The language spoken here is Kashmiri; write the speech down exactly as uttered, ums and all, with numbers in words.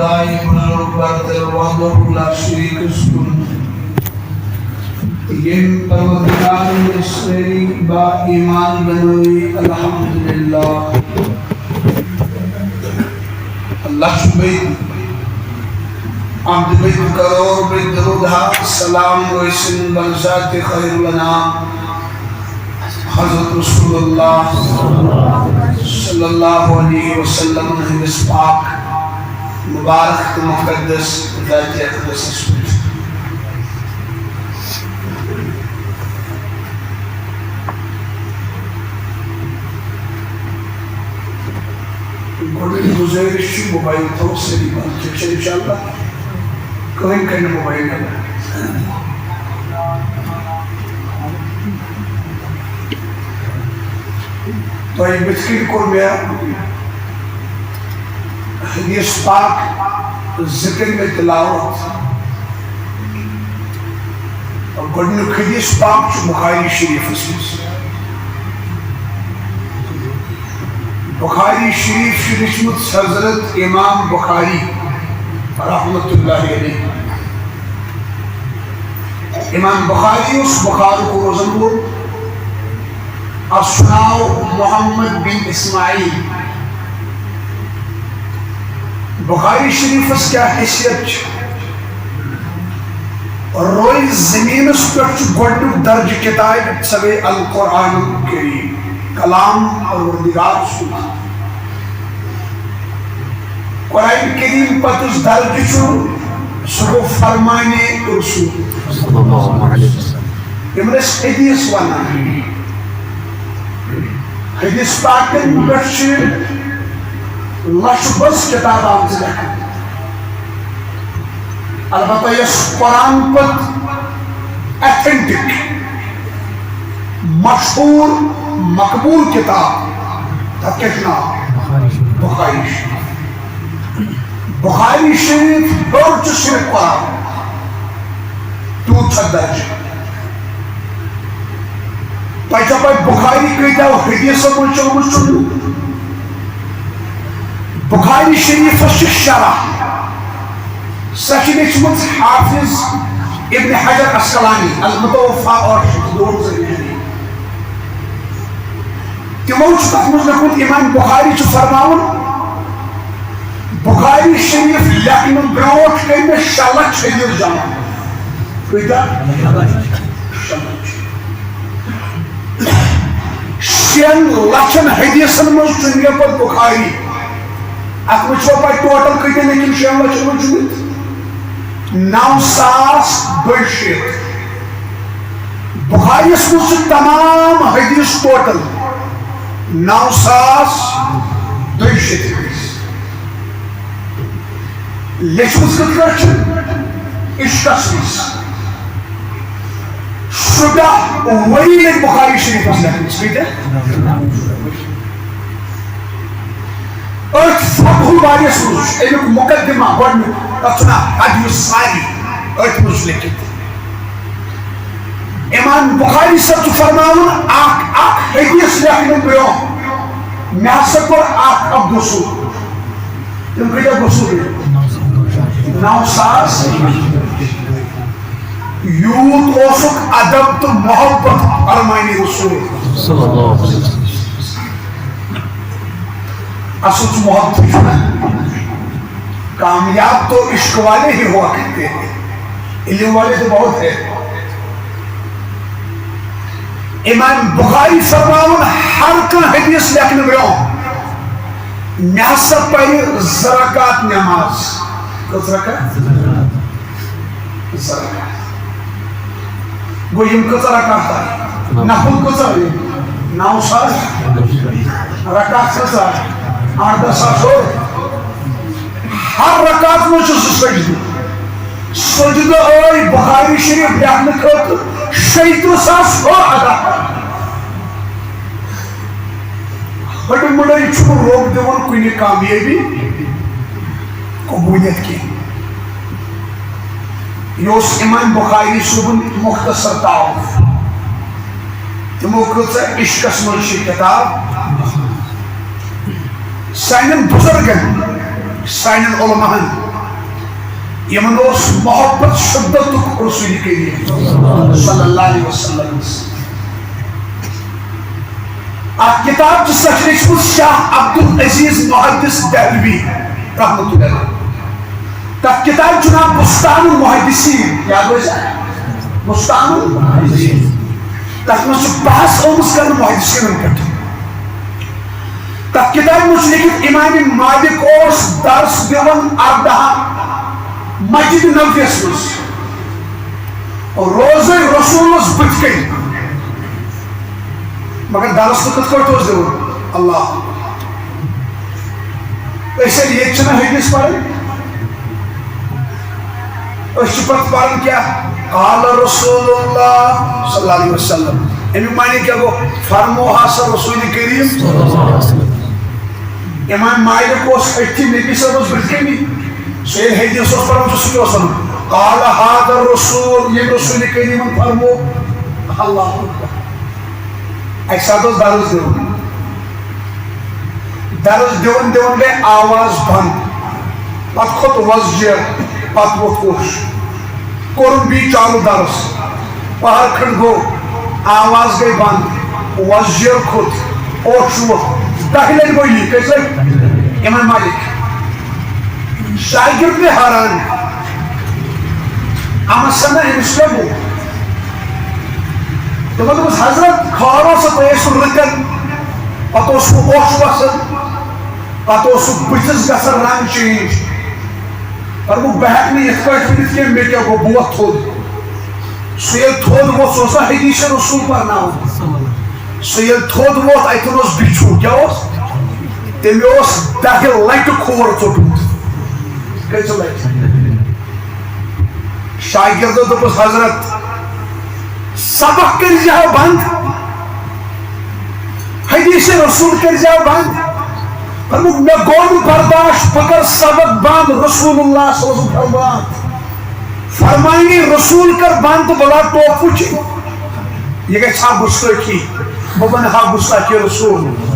بزرگ برتر وحدہ لا شریک کُن، ییٚمۍ پروردگارن أسۍ سٲری با ایمان بنٲوۍ، الحمدللہ۔ لچھ بٔدۍ، اَمدِ بٔدۍ، کرور بٔدۍ درود ہا سلام ٲسِن بر ذاتِ خیر الانام حضرت رسول اللہ صلی اللہ علیہ وسلم ہٕنٛدِس پاک مبارک تہٕ مقدس ذاتِ اقدسس پٮ۪ٹھ۔ گۄڈٕنِچ گُزٲرِش چھِ، موبایل تھاوو سٲری بنٛد، ٹھیٖک چھا؟ اِنشاءاللہ کٕہٕنۍ کَرِ نہٕ موبایل نٮ۪بر۔ تۄہہِ بٕتھِ کَنۍ کوٚر مےٚ حدیث پاک زٕ کٔرۍ مےٚ تلاوت۔ گۄڈٕنیُک حدیث پاک چھُ بخاری شریفس منٛز۔ بخاری شریف چھُ لیچھمُت حضرت امام بخاری رحمتہ اللہ علیہ۔ امام بخاری اوس بخارُک روزن وول۔ اَس چھُ ناو محمد بن اسماعیل۔ بخاری شریفس کیٛاہ حیثیت چھِ؟ روئے زمینس پٮ۪ٹھ چھُ گۄڈٕنیُک درجہٕ کتابہِ، سۄ گٔے القرآن الکریم، کلام پروردگار سُنٛد۔ قرآن کریم پتہٕ یُس درجہٕ چھُ، سُہ گوٚو فرمانِ رسول۔ صلی اللہ علیہ وسلم۔ یِمن ٲسۍ حدیث ونان۔ حدیث پاکن پٮ۪ٹھ چھِ لچھ بٔژ کتاب آمژٕ لیکھنہٕ۔ البتہ یۄس قرآن پتہٕ authentic، مشہوٗر، مقبوٗل کتاب، تتھ کیٛاہ چھُ ناو؟ بخاری شریف۔ بخاری شریف ہیوٚر چھُ صرف قرآن۔ تیوٗت چھا درجہٕ؟ تۄہہِ چھا پَے بخاری کۭتیٛاہ حدیثو منٛز چھُ آمُت چُننہٕ؟ بخاری شریفس چھِ شرح، سۄ چھِ لیچھمٕژ حافظ ابن حجر عسقلانی، المتوفی ٲٹھ شیٚتھ تہٕ دُوَنزاہ ہجری۔ تِمو چھُ تَتھ منٛز لیوٚکھمُت، امام بخاری چھُ فرماوان، بخاری شریف لیکھنہٕ برونٛٹھ کٔرۍ مےٚ شےٚ لچھ حدیث جمع۔ کۭتیٛاہ؟ شےٚ لچھ۔ شٮ۪ن لچھن حدیثن منٛز چُن مےٚ پتہٕ بخاری۔ اتھ منٛز چھو پتہٕ ٹوٹل کۭتیٛاہ لیکھِتھ؟ شٮ۪ن لچھن منٛز چُنمٕتۍ نو ساس دۄیہِ شیٖتھ۔ بخاریس منٛز چھِ تمام حدیث ٹوٹل نو ساس دۄیہِ شیٖتھ حدیث۔ لیچھمٕژ کِتھ کٲٹھۍ چھِ؟ عشقس منٛز۔ شُراہ ؤری لٔگۍ بخاری شریفس لیکھنس۔ کۭتیٛاہ؟ أتھۍ فتح الباریس منٛز چھُ اَمیُک مقدمہ گۄڈٕنیُک، تَتھ چھُ ناو ہدی الساری، أتھۍ منٛز چھُ لیکھِتھ۔ امام بخاری صٲب چھُ فرماوان، اکھ اکھ حدیث لیکھنہٕ برونٛہہ مےٚ ہسا کوٚر اکھ اکھ غسل۔ تِم کۭتیٛاہ غسل گٔے؟ نو ساس۔ یوٗت اوسُکھ ادب تہٕ محبت فرمانِ رسول۔ صلی اللہ علیہ وسلم۔ اصل چھُ محبت۔ کامیاب تو عشق والے ہی ہوا کرتے ہیں، علم والے تو بہت ہے۔ امام بخاری فرماوان، ہر کانٛہہ حدیث لیکھنہٕ برونٛہہ مےٚ ہسا پرِ زٕ رکعت نماز۔ کٔژ رکعت؟ زٕ رکعت۔ گوٚو، یِم کۭژاہ رکعت آیہِ؟ نفل کۭژاہ آیہِ؟ نو ساس۔ رکعت کۭژاہ آیہِ؟ اَرداہ ساس۔ ہو، ہر رکعت منٛز چھُ سُہ سجدٕ۔ سجدٕ آے بخاری شریف لیکھنہٕ خٲطرٕ شیٚیہِ ترٕٛہ ساس ہو ادا۔ ہڈٕ مُڑے چھُنہٕ رۄب دِوان کُنہِ کامیٲبی قبولیت کینٛہہ۔ یہِ اوس امام بخاری صٲبُن مختصر تعارف۔ تِمو کۭژاہ عشقس منٛز چھِ کتاب۔ سانٮ۪ن بزرگن، سانٮ۪ن علماہن، یِمن اوس محبت شدتُک رسول کریم صلی اللہ علیہ وسلم۔ اکھ کتاب چھِ سۄ چھِ لیٚچھمٕژ شاہ عبدالعزیز محدث دہلوی رحمۃ اللہ علیہ۔ تتھ کتابہِ چھُ ناو بستان المحدثین، یاد روزِ؟ بستان المحدثین۔ تتھ منٛز چھُ بحث آمٕژ کرنہٕ محدثینن پٮ۪ٹھ۔ تتھ کتابہِ منٛز چھُ لیٚکھِتھ، امام مالک اوس درس دِوان اردہن مسجد نبویس منٛز، روضہ رسولس بٕتھِ کنہِ۔ مگر درس تہِ کِتھ پٲٹھۍ اوس دِوان؟ اللہ اکبر۔ أسۍ ییٚلہِ ییٚتہِ چھِنہ حدیث پران، أسۍ چھِ پتہٕ پران کیٛاہ؟ قال رسول اللہ صلی اللہ علیہ وسلم۔ اَمیُک معنی کیٛاہ گوٚو؟ فرمو ہسا رسول کریم۔ امام مالک اوس أتھی نبی صٲبس برٛونٛہہ کنہِ، سُہ ییٚلہِ حدیث اوس پران، سُہ کیٛاہ اوس ونان؟ قال هذا الرسول، ییٚمۍ رسول کریمن فرمو۔ اللہ اکبر۔ اکہِ ساتہٕ اوس درس دِوان، درس دِوان دِوان گٔے آواز بنٛد، پتہٕ کھوٚت وۄزجہِ، پتہٕ ووٚتھ اوٚش، کوٚرُن بیٚیہِ چالو درس۔ پہر کھنڈ گوٚو، آواز گٔے بنٛد، وۄزجہِ کھوٚت، اوٚش ووٚتھ، دَہہِ لٹہِ گوٚو یی، کٔژِ لٹہِ؟ امام مالک۔ شاگرد تہِ حٲران، اما سنا أمِس کیٛاہ گوٚو؟ تِمو دوٚپُس، حضرت، کھارو سا تۄہہِ ٲسوٕ رٕکن، پتہٕ اوسوٕ اوٚش وسان، پتہٕ اوسوٕ بٕتھِس گژھان رنگ چینج۔ فرمووُکھ، بہٕ ہیٚکہٕ نہٕ یِتھ پٲٹھۍ ؤنِتھ کینٛہہ، مےٚ کیٛاہ گوٚو، بہٕ وۄتھٕ تھوٚد۔ سُہ ییٚلہِ تھوٚد ووٚتھ، سُہ اوس نا حدیث رسول پرناوان۔ سُہ ییٚلہِ تھوٚد ووٚتھ، اَتٮ۪ن اوس بِچھوٗ، کیٛاہ اوس؟ تٔمۍ اوس دَہہِ لَٹہِ کھور ژوٚٹمُت۔ کٔژِ لَٹہِ؟ شاگردو دوٚپُس، حضرت، سبق کٔرۍزِہا بنٛد، حدیث رسول کٔرۍزِہا بنٛد۔ فرمووُکھ، مےٚ گوٚو نہٕ برداشت، بہٕ کَرٕ سبق بنٛد، رسول اللہ صلی اللہ علیہ وسلم فرمان۔ فرمانی رسول کر بنٛد تہٕ بلا ٹوپھ وٕچھِنۍ۔ یہِ گژھِ ہا گُستٲخی، بہٕ بنہٕ ہا گُستاخِ رسول۔